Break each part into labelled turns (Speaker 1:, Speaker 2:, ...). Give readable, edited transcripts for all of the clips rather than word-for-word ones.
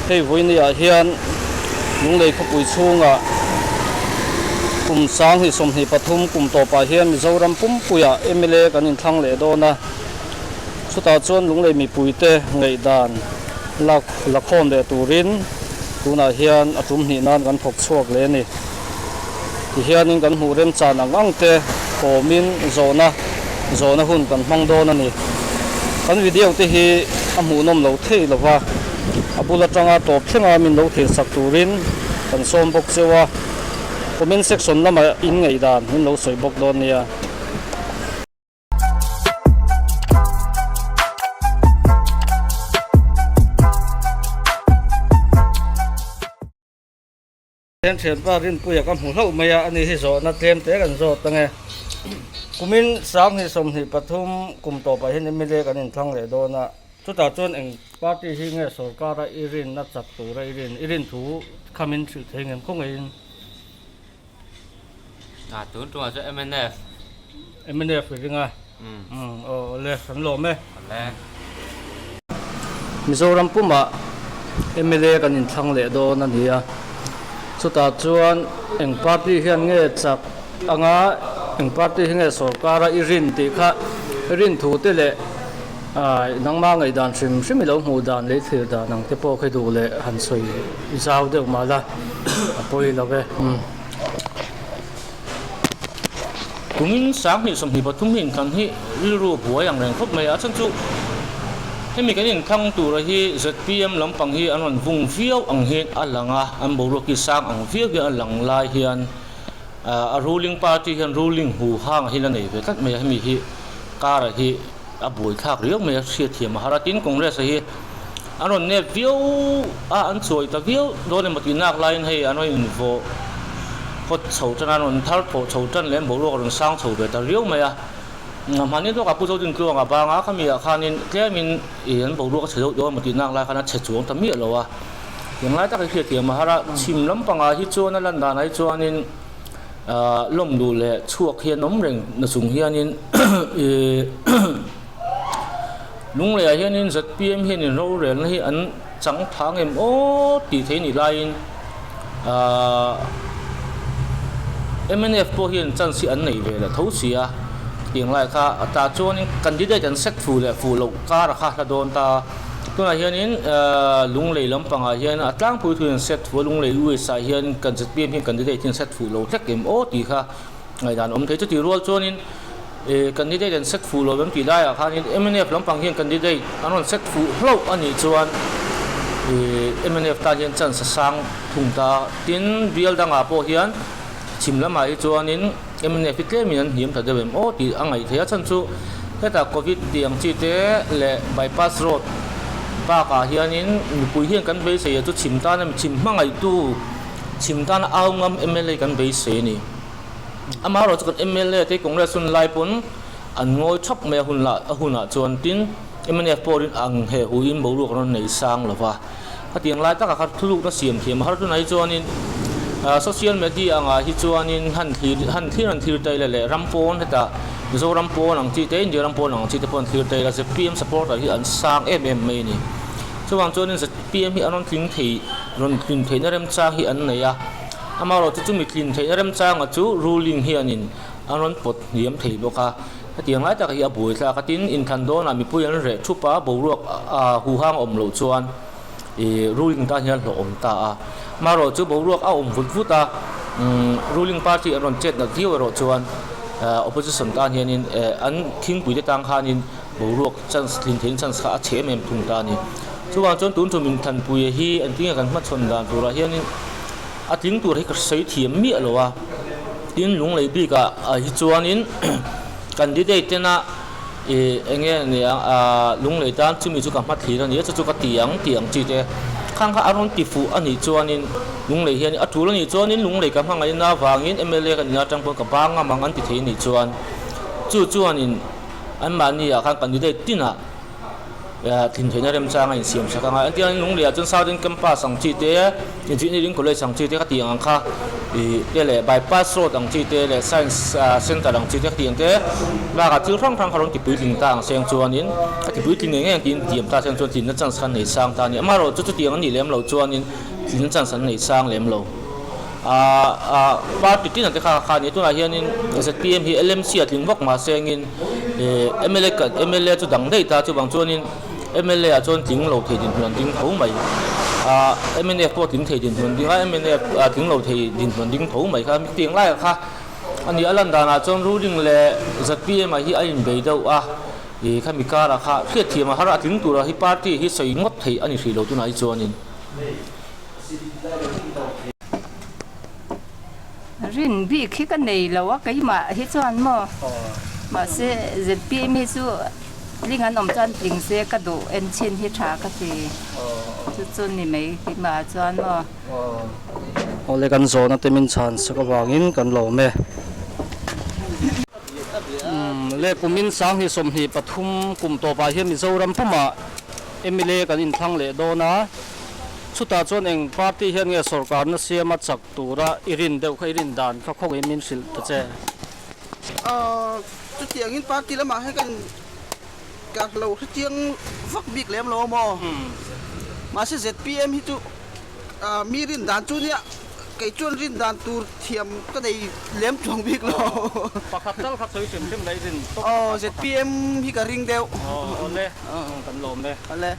Speaker 1: Hei vawinia hian Lunglei khawpui chhungah kum 2023 kum tawpah hian Mizoram pumpuiah mla kan inthlang leh dawn a, chutah chuan Lunglei mipuite ngaihdan lak lakhawm leh turin tunah hian a tum hnih nan kan thawk chhuak leh a ni. Tihianin kan hmuh remchan ang ang te kawmin zawhna zawhna hun kan hmang dawn a ni. Kan video te hi a hmuhnawm lo thei lo va, a bul atanga tawp thlenga min lo thirsak turin kan sawm bawk cheu a, comment section lamah in ngaihdan min lo sawi bawk dawn nia. Hian thianpa Rinpuia ka hmu hlauh mai a, ani hi zawhna tlem te kan zawt ange. Kumin 2023 kum tawpah hian mla kan inthlang leh dawn a, chutah chuan eng party hi nge sorkara i rinna chak tura i rin, i rin thu kha min hrilh thei ngem khaw ngeiin?
Speaker 2: A tun tumah chuan mnf.
Speaker 1: Mnf i ring a? Umm aw awle kan lawm e.
Speaker 2: Awle.
Speaker 1: Mizoram pumah mla kan inthlang leh dawn a ni a, chutah chuan eng party hian nge chak anga eng party hi nge sorkara i rin tih kha i rin thu te leh nangma ngaihdan hrim hrim i lo hmuh dan leh i thlir dan ang te pawh khi duh leh han sawi zau deuh mah la a pawi lo e.
Speaker 2: Kumin 2023 hi inthlan hi rilru buai ang reng khawp mai a, a chhan chu hemi kan inthlang tura hi zpm lampang hi an rawn vung viau ang hian a lang a, an boruak hi sang ang viau hian a lang lai hian a ruling party hian ruling hu hang hian a nei ve tlat mai a, hemi hi kara hi a buaithlak riau mai a, hriatthiam a har a, tin Congress-a hi an rawn nep viau a, an chuai ta viau dawn emaw tih nak laiin hei an rawn invawh hawt chho tan a, an rawn thar thawh chho tan leh boruak a rawn sang chho ve ta riau mai a. Mahni tawkah Pu Zodintluanga banga khami ah khanin tlemin ih an boruak a chhe deuh dawn emaw tih nak lai khan a chhe chuang ta miah lo a. Englai tak hi hriatthiam a har a, chhim lampangah hi chuan a lan danah hi chuanin ah lawm duh leh chhuak hi an awm reng na chung hianin ih Lungleiah hianin zpm hianin rorelna hi an chang thang em aw tih theih nih laiin ahh mnf pawh hian chance hi an nei ve leh tho si a tiang lai kha tah chuanin candidate an set fuh leh fuh loh kar a kha hla dawn ta tunah hianin ahh Lunglei lampangah hian a tlangpui thu in set fuh a Lunglei US ah hian kan zpm hian candidate hi an set fuh lo hlek em aw tih kha ngaihdan awm thei chutih rual chuanin. Ih candidate an set fuh lo em tih laiah khanin mnf lampang hian candidate an rawn set fuh hlauh a nih chuan ih mnf tan hian chance a sang thung ta a, tin bial dangah pawh hian chhim lamah hi chuanin mnf hi tlemin an hniam ta deuh em aw tih a ngaih theih a, chhan chu hetah covid tih ang chi te leh bypass road bakah hianin mipui hian kan beisei a chu chhim tana chhim hmangaihtu chhim tana au ngam mla kan beisei a ni. Amaherawhchu kan mla te Congress hun lai pawn an ngawi thap mai a hun lah a hunah chuan tin mnf pawhin ang he huiin boruak an rawn nei sang lo va. Khatiang lai takah kha thulukna siam thiam a har tunah hi chuanin social media angah hi chuanin han thlir han thlir an thlir taila leh ram pawn hetah Mizoram pawn ang chi te India ram pawn ang chi te pawh an thlir taila zpm supporter hi an sang em em mai a ni. Chuvang chuanin zpm hi an rawn tling thei rawn tlin theihna remchang hi an nei a. Amaherawhchu chu mitlin theihna remchanga chu ruling hianin an rawn pawt hniam thei bawk a, hetiang lai tak hi a buai thlak a, tin inthlan dawnah mipui an reh thup a, boruak huhang a awm loh chuan ih ruling tan hian hlawh awm ta a, amaherawhchu boruak a awm vut vut a, ruling party an rawn chet nat viau erawh chuan opposition tan hianin an thingpui te tang khanin boruak chance tlin theihna chance kha a chhe em em thung ta a ni. Chuvang chuan tun tum inthanpuia hi engtin nge kan hmachhawn dan turah hianin a tling tur hi ka sawi thiam miah lo a, tin lunglei bikah hi chuanin candidate tena ih eng nge nia ah lunglei tan chumi chu ka hma thlir a ni a chu chu ka ti ang tih ang chi te khang kha a rawn ti fuh a nih chuanin lunglei hian a tul a nih chuanin lunglei ka hmangaihna avangin mla ka nihna atang pawhin ka bang ngam ang an ti thei a nih chuan chu chuanin anmahni ah khan candidate tinah tlin theihna remchang a insiam sak ang a engtiang in lungleiah chuan southern campus ang chi te engineering college ang chi te ka tih ang kha Ih te leh bypass road ang chi te leh science center ang chi te khatiang te bakah thil hrang hrang kha rawn ti puitling ta ang seng chuanin a ti puitling ngei ngei ang tiin tiam ta seng chuan tlinna chance kha an nei sang ta a ni. Amaherawhchu chu chutiang a nih lem loh chuanin tlinna chance an nei sang lem lo. Ahh ahh party tin ang te kha kha a ni. Tunah hianin zpm hi LMC a tling vak mahse engin ih mla mla chu dang daih ta chuvang chuanin mla ah chuan tling lo thei dinhmun an ding tho mai ah mnf pawh tling thei dinhmun an ding a mnf ah tling lo thei dinhmun an ding tho mai kha tiang laiah kha a ni a lan danah chuan ruling leh zpm ah hi a inbei deuh a ih khami karah kha hriatthiam a har a tling turah hi party hi sawi ngawt theih a ni hrih lo tunah hi chuanin.
Speaker 3: Rin bik hi ka nei lo a keimah hi chuan maw mahse zpm hi chu tling an awm chuan tling se ka duh en chhin hi tha ka ti chu chu ni mai keimah ah chuan maw.
Speaker 1: Awle kan zawhna te min chhan sak avangin kan lawm e. Le kumin 2023 kum tawpah hian Mizoram pumah mla kan inthlang leh dawn a. Chutah chuan eng party hian nge sorkarna siama chak tura i rin deuh kha i rin dan kha khawngin min hrilh ta che.
Speaker 4: Chutiangin party lamah hian kan ka lo hrechiang vak bik lem lo maw? Mahse zpm hi chu mi rin dan chu nia kei chuan rin dan tur thiam ka nei lem chuang bik lo.
Speaker 1: Pakhat tal kha sawi hrim hrim la i rin tawp.
Speaker 4: Aw zpm hi ka ring deuh.
Speaker 1: Awle kan lawm e.
Speaker 4: Awle.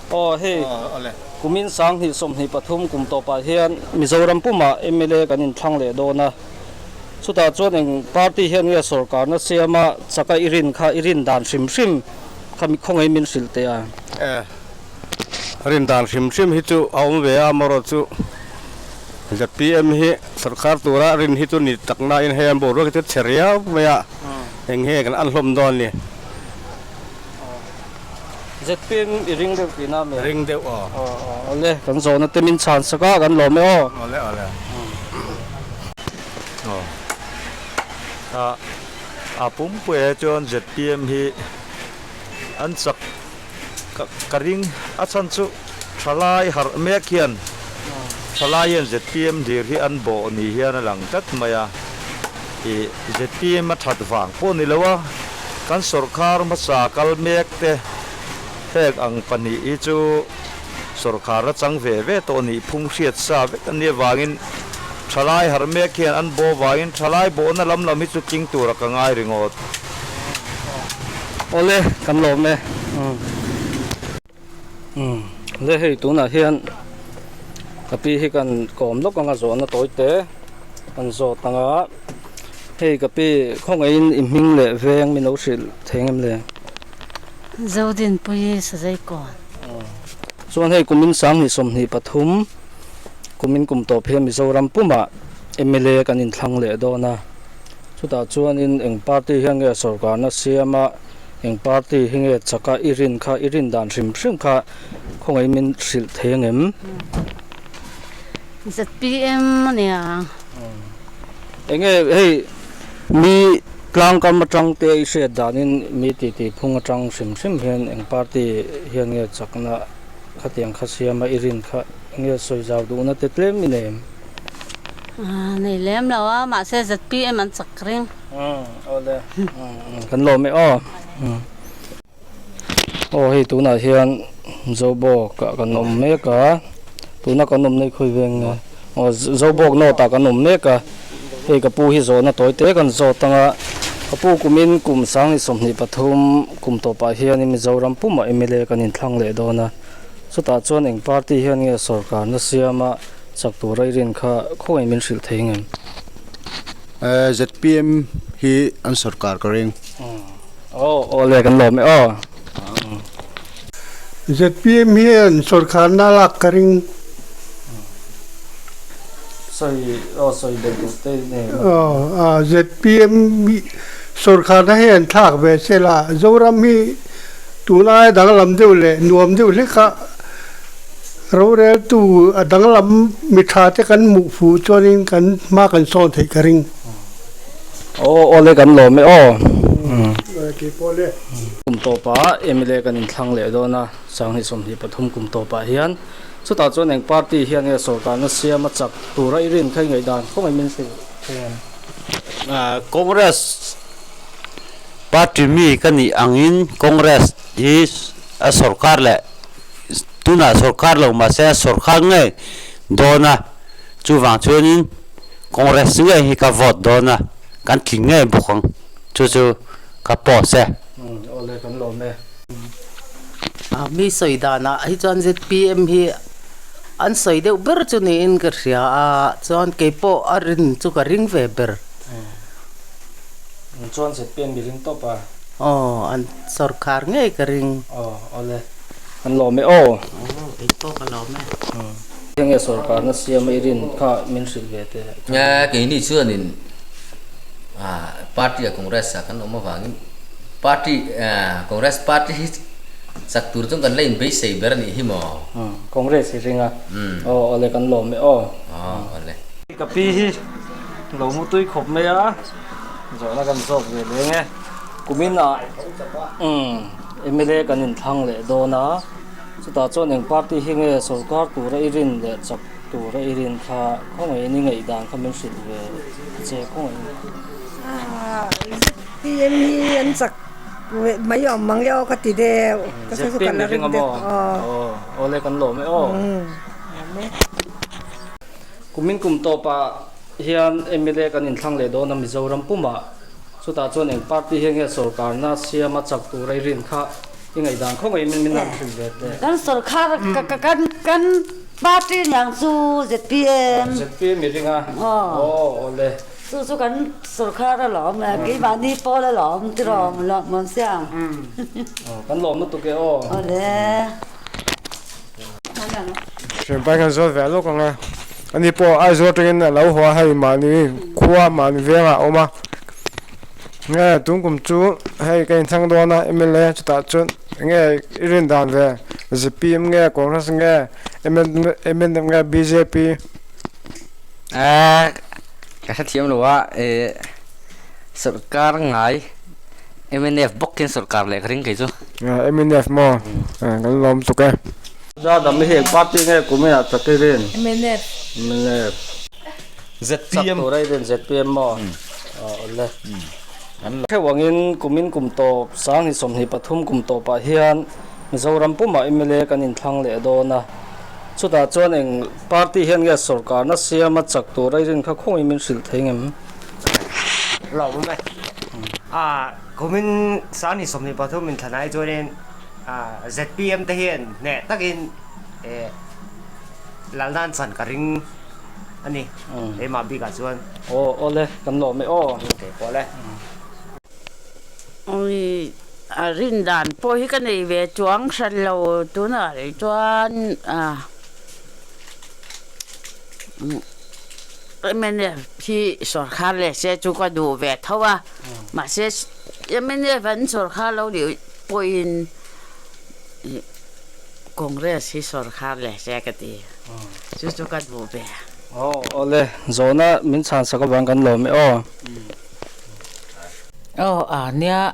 Speaker 1: Aw hei kumin 2023 kum tawpah hian Mizoram pumah mla kan inthlang leh dawn a, chutah chuan eng party hian nge sorkarna siama chaka i rin kha i rin dan hrim hrim kha khawngaih min hrilh teh a.
Speaker 5: E, rin dan hrim hrim hi chu a awm ve a, amaherawh chu zpm hi sorkar tura rin hi chu ni tak nain hei an boruak hi chu chhe riau mai a, eng nge kan an hlawm dawn ni.
Speaker 1: Zpm i ring deuh tihna ami?
Speaker 5: Ring deuh aw.
Speaker 1: Aw aw awle kan zawhna te min chhan sak a kan lawm e aw.
Speaker 5: Awle awle.
Speaker 6: Aw a a pumpui ah chuan zpm hi an chak ka ka ring a chhan chu thalai harh mek hian thalai hian zpm hlir hi an bawh ni hian a lang tlat mai a ih zpm a that vang pawh ni lo a. Kan sawrkhar hmasa kal mek te hek ang pahnih hi chu sawrkhar a chang ve ve tawh nih phung hriat sa vek a nia vangin thalai harh mek hian an baw vangin thalai bawhna lam lam hi chu tling tura ka ngai ringawt.
Speaker 1: Awle kan lawm e. Le hei tunah hian ka pi hi kan kawm lawk anga zawhna tawi te kan zawt ang a hei ka pi khawngaihin i hming leh veng min lo hrilh thei ang em le?
Speaker 7: Zodinpuii Sazaikawn.
Speaker 1: Chuan hei kumin 2023 kumin kum tawp hian Mizoram pumah mla kan inthlang leh dawn a chutah chuanin eng party hian nge sorkarna siama Eng party hi nge chaka i rin kha i rin dan hrim hrim kha khawngaih min hrilh thei ang em?
Speaker 7: Zpm a nia.
Speaker 1: Enge hei mi tlangkam atang te i hriat danin mi titi phung atang hrim hrim hian eng party hian nge chakna khatiang kha siama i rin kha enge sawi zau duhna te tlem i nei em?
Speaker 7: Nei lem lo a, mahse zpm an chak ring.
Speaker 1: Awle kan lawm e aw. Aw hei tunah hian Zobawk ah kan awm mek a, tuna kan awm na hi khawi veng nge aw Zobawk note ah kan awm mek a, hei ka pu hi zawhna tawi te kan zawt ang a, ka pu kumin kum 2023 kum tawpah hianin Mizoram pumah mla kan inthlang leh dawn a, chutah chuan eng party hian nge sorkarna siama chak tura i rin kha khawngaih min hrilh thei ngem?
Speaker 5: Zpm hi an sorkar ka ring.
Speaker 1: Aw aw le kan lawm e aw.
Speaker 8: Zpm hi an sorkarna lak ka ring.
Speaker 1: Sawi aw sawi belh duh te nei em?
Speaker 8: Aw zpm sorkarna hi an thlak ve se la Zoram hi tun aia danglam deuh leh nuam deuh hlek a Roreltu a danglam mi tha te kan hmuh fuh chuanin kan hma kan sawn theih ka ring.
Speaker 1: Aw aw le kan lawm e aw.
Speaker 8: Kei pawh le.
Speaker 1: Kum tawpah mla kan inthlang leh dawn a, 2023 kum tawpah hian. Chutah chuan eng party hian nge sorkarna siam a chak tura i rin kha i ngaihdan khawngaih min hrilh thei em?
Speaker 9: Congress party mi ka nih angin Congress hi a sorkar leh tunah sorkar lo mahse a sorkar ngei dawn a, chuvang chuanin Congress ngei hi ka vote dawn a, kan tling ngei bawk ang chu chu ka post e.
Speaker 1: Awle kan lawm e.
Speaker 10: Mi sawi danah hi chuan zpm hi an sawi deuh ber chu niin ka hria a, chuan keipawh a rin chu ka ring ve ber.
Speaker 1: Chuan zpm i ring tawp a?
Speaker 10: Aw, an sawrkhar ngei ka ring.
Speaker 1: Aw, awle. An lawm e aw.
Speaker 10: Aw, keipawh ka lawm e.
Speaker 1: Enge sawrkarna siama i rin kha min hrilh ve teh.
Speaker 11: Keini chuanin party a Congress ah kan awm avangin party Congress party hi chak tur chuan kan la inbeisei ber a nih hi maw?
Speaker 1: Congress hi ring a. Aw awle kan lawm e aw.
Speaker 11: Aw awle.
Speaker 1: Ka pi hi lo mu tui khawp mai a, zawhna kan zawk ve leng e. Kumin ah mla kan inthlang leh dawn a. Chutah chuan eng party hi nge sorkar tura i rin leh chak tura i rin kha khawngaihin i ngaihdan kha min hrilh ve che khawngaihin.
Speaker 12: ZPM hi an chak mai awm mang e aw ka ti deuh. Ka sawi chu ka la ring deuh.
Speaker 1: Aw awle kan lawm e aw. Kumin kum tawpah hian mla kan inthlang leh dawn a Mizoram pumah. Chutah chuan eng party hi nge sorkarna siama chak tura i rin kha I ngaihdan khaw ngei min min han hrilh ve teh.
Speaker 13: Kan sorkar kan kan party niang chu zpm.
Speaker 1: Zpm i ring a. Aw awle.
Speaker 13: Chu chu kan sorkar alawm keimahni pawl alawm tiraw mawn siang.
Speaker 1: Kan lawm lutuk e aw.
Speaker 13: Awle.
Speaker 14: Hriampai kan zawt ve lawk ang e. Ani pawh Aizawl atangin a lo haw a hei mahni khua mahni vengah a awm a. Nge tun kum chu hei ka inthlang dawn a mla chutah chuan nge i rin dan ve zpm nge congress nge mnf nge bjp.
Speaker 15: Ahh ka hrethiam lo a eh sorkar ngai mnf bawk hian sorkar leh ka ring kei chu.
Speaker 14: Mnf maw kan lawm tuk e.
Speaker 1: Za dam hi eng party nge kumin ah chak i rin?
Speaker 16: Mnf.
Speaker 1: Mnf.
Speaker 6: Zpm.
Speaker 1: Chak tur a i rin zpm maw? Awle. Theuh angin kumin kum tawp sanghnih 23 kum tawpah hian Mizoram pumah mla kan inthlang leh dawn a. Chutah chuan eng party hian nge sorkarna siama chak tur a i rin kha khawngin min hrilh thei ngem?
Speaker 17: Lo awm e. A kumin sanghnih 23 inthlan ai chuanin zpm te hian hneh takin lalna an chan ka ring. a ni keimah bikah chuan.
Speaker 1: Aw awle kan lawm e aw.
Speaker 17: Kei pawh le.
Speaker 18: Ui a rin dan pawh hi ka nei ve chuang hran lo tunah rih chuan mnf hi sawrkhar leh se chu ka duh ve tho a mahse mnf an sawrkhar lo nih pawhin Congress hi sawrkhar leh se ka ti. Chu chu ka duh ve.
Speaker 1: Aw awle, zawhna min chhan sak avang kan lawm e aw.
Speaker 19: Aw a nia,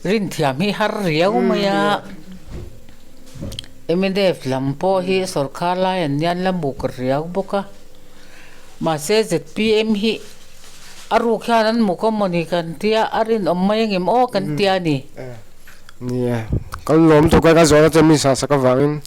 Speaker 19: rinthiam hi har riau mai a. Mnf lam pawh hi sawrkhar lai an nia an la muk riau bawk a. Mahse zpm hi a ruk hian an muk a mawni kan tia a rinawm mai angem aw kan tia a ni.
Speaker 14: Ni e, kan lawm tuk a, ka zawhna chu min sahsak avangin.